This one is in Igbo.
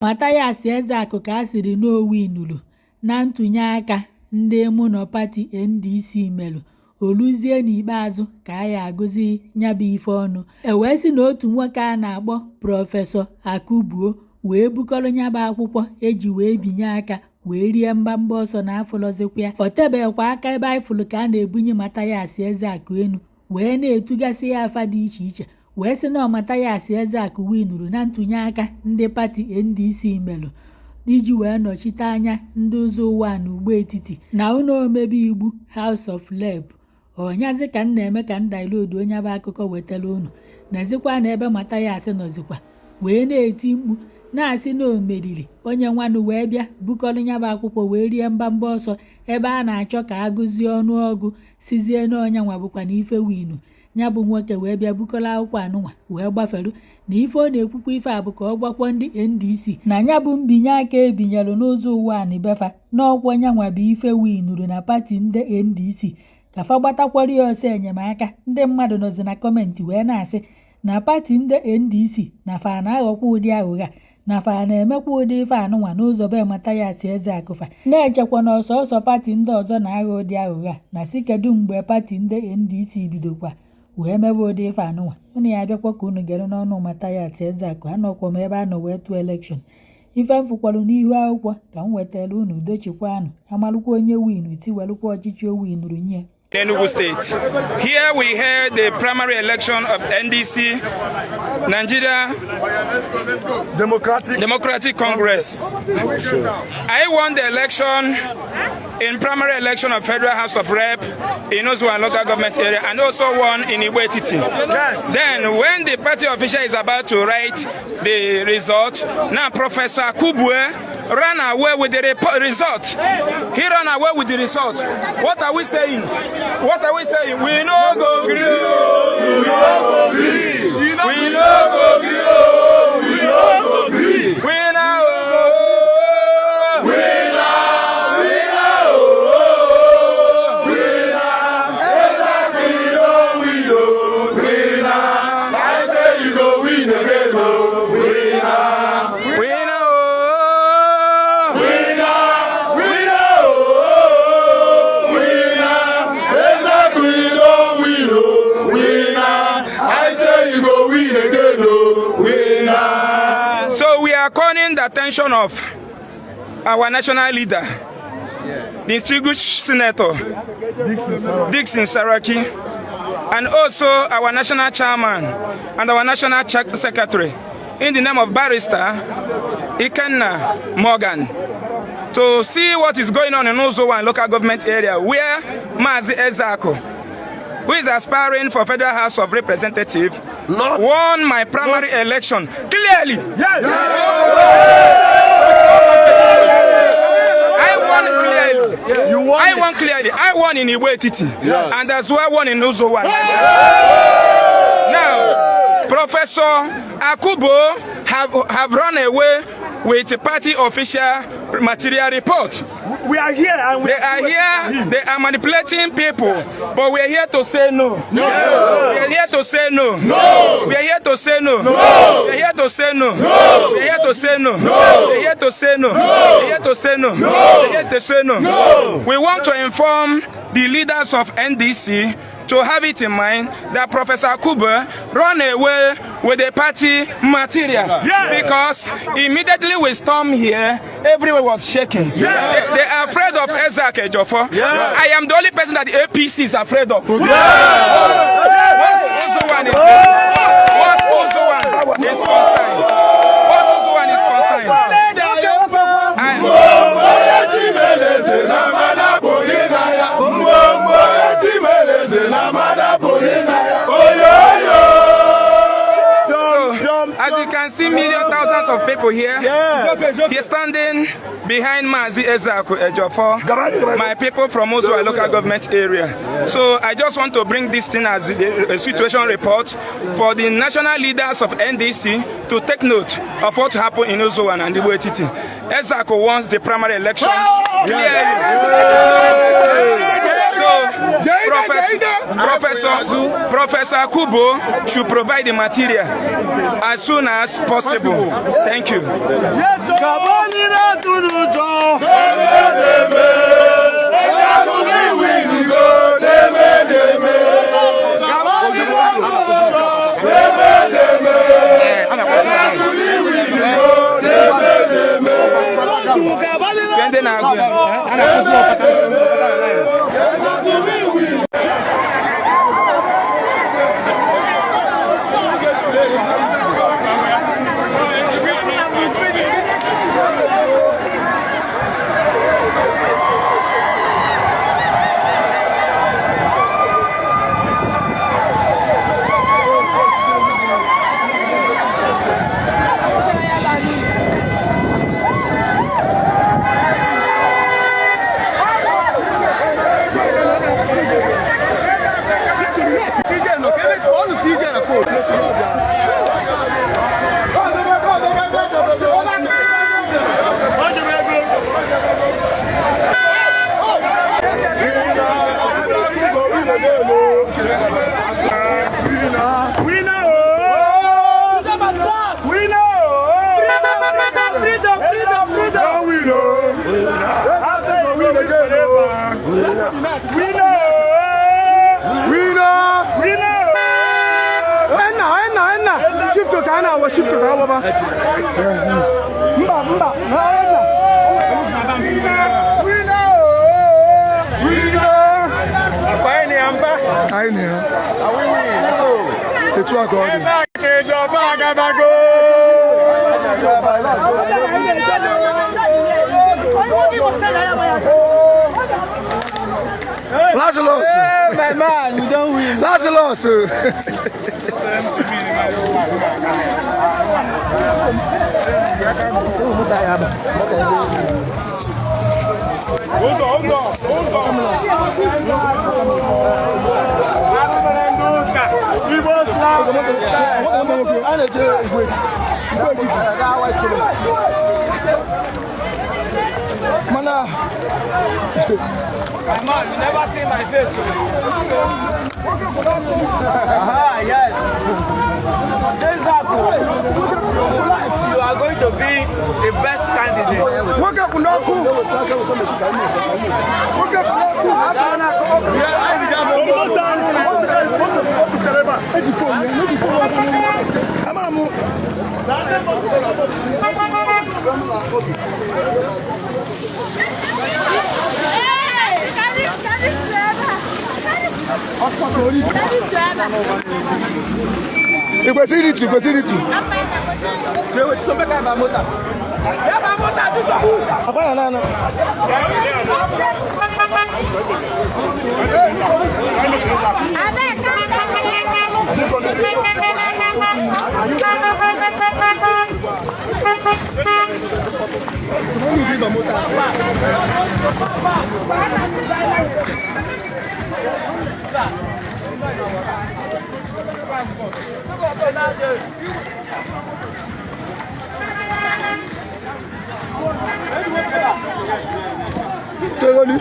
Mathias Ezeaku ka a sịrị na o winuru na ntụnyeaka ndị mụnọ pati NDC melụ. O luzie n'ikpeazụ ka a ya agụzi nya bụ ife ọnụ, e wee sị na otu nwoke a na-akpọ Professor Akubuo wee bukọrọ nya bụ akwụkwọ eji wee binye aka wee rie mbamba ọsọ na afụlọzikwa ya. O tebekwa aka ebe anyị fụrụ ka a na-ebunye Mathias Ezeaku enu wee na-etugasị ya afa dị iche iche, wee sị na ọ Mathias Ezeaku winuru na ntụnyeaka ndị pati NDC melụ iji wee nọchite anya ndị Ụzọ-Ụwanị Ugbo Etiti na ụlọ omebe iwu House of Rep. Ọnyazi ka m na-eme ka m download onye bụ akụkọ wetara unu nezikwa na ebe Mathias nọzikwa wee na-eti mkpu na-asị na o meriri onye nwanụ wee bịa bukọrọ ya bụ akwụkwọ wee rie mbamba ọsọ ebe a na-achọ ka a gụzie ọnụọgụ sizie na onye nwa bụkwa na ife winu. Ya bụ nwoke wee bịa bukọrọ akwụkwọ anụnwa wee gbaferu na ife ọ na-ekwukwa ife a bụ ka ọ gwakwuo ndị NDC na ya bụ mbinye aka ebinyere n'Ụzọ-Ụwanị befa n'ọkwọ nyanwa bụ ife winuru na pati ndị NDC ka fa gbatakwara ya ọsọ enyemaka. Ndị mmadụ nọzi na comment wee na-asị na pati ndị NDC na fa na-aghọkwa ụdị aghụghọ a, na fa na-emekwa ụdị ife anụnwa n'ụzọ be Mathias Ezeaku. Fa na-echekwa na ọsọsọ pati ndị ọzọ na-aghọ ụdị aghụghọ a, na si kedu mgbe pati ndị NDC bidokwa wee mebe ụdị ife anụnwa. Unu ya abịakwa ka unu gere n'ọnụ Mathias Ezeaku. Anọkwa m ebe a nọ wee tụọ election. Ife m fụkwalụ n'ihu akwụkwọ ka m wetara unu. Udochikwanụ amalụkwa onye winu tiwelụkwa ọchịchị o winuru nye. Enugu State. Here we held the primary election of NDC, Nigeria Democratic Congress. I won the election in primary election of Federal House of Rep in Uzo-Uwani local government area and also won in Igbo Etiti. Then when the party official is about to write the result, now Professor Akubue ran away with the result. He ran away with the result. What are we saying? What are we saying? We no go gree. We no go gree. We no go gree. We no go gree. We now. Winner, winner, oh, winner. Ezeaku don win, oh, winner. I say you go win again, oh, winner. Winner. Oh. Winner, winner, oh, winner. Ezeaku don win, oh, winner. I say you go win again, oh, winner. So we are calling the attention of our national leader, distinguished Senator Dixon Saraki, and also our national chairman and our national secretary, in the name of Barrister Ikenna Morgan, to see what is going on in Uzo-Uwani local government area, where Mazi Ezeaku, who is aspiring for Federal House of Representatives, won my primary election clearly. I won clearly. You won I it. won clearly. I won in Igbo Etiti. And as well won in Uzo-Uwani. Now, Professor Akubo have run away with the party official material report. We are here and we They are here, they are manipulating people, but we are here to say no. No. We are here to say no. No. We are here to say no. No. We are here to say no. No. We are here to say no. No. We are here to say no. No. We are here to say no. No. We are here to say no. No. We want to inform the leaders of NDC to have it in mind that Professor Akuba run away with the party material. Because immediately we storm here, everywhere was shaking. They are afraid of Ezeaku Ejiofor. I am the only person that the APC is afraid of. Once Uzo-Uwani is concerned, once Uzo-Uwani is concerned, Onye Chimeleze na mmadụ apụghị na ya. Mgbomgbo onye Chimeleze na mmadụ apụghị na ya. Oyoyo. So, as you can see, million thousands of people here, here standing behind Mazi Ezeaku Ejiofor, my people from Uzo-Uwani local government area. So I just want to bring this thing as a situation report for the national leaders of NDC to take note of what happened in Uzo-Uwani and Igbo Etiti. Ezeaku wants the primary election clearly. So Professor Akubo should provide the material as soon as possible. Thank you. Ndị na-agụ ya. Anyị na ya. Etu a ka ọ dị. Lazarus. My man, you don't win. Lazarus. Mana My man, you never see my face. Ah, yes. Ezeaku, you are going to be the best candidate. Nwoke kwụ n'ọkụ. Nwoke kwụ n'ọkụ. Afọ na-akọ ọkụ. Eji phone ya, eji phone ya. Amara m. Ị kwesịrị itu, ị kwesịrị itu. Akwa ya na-ana. Teroli.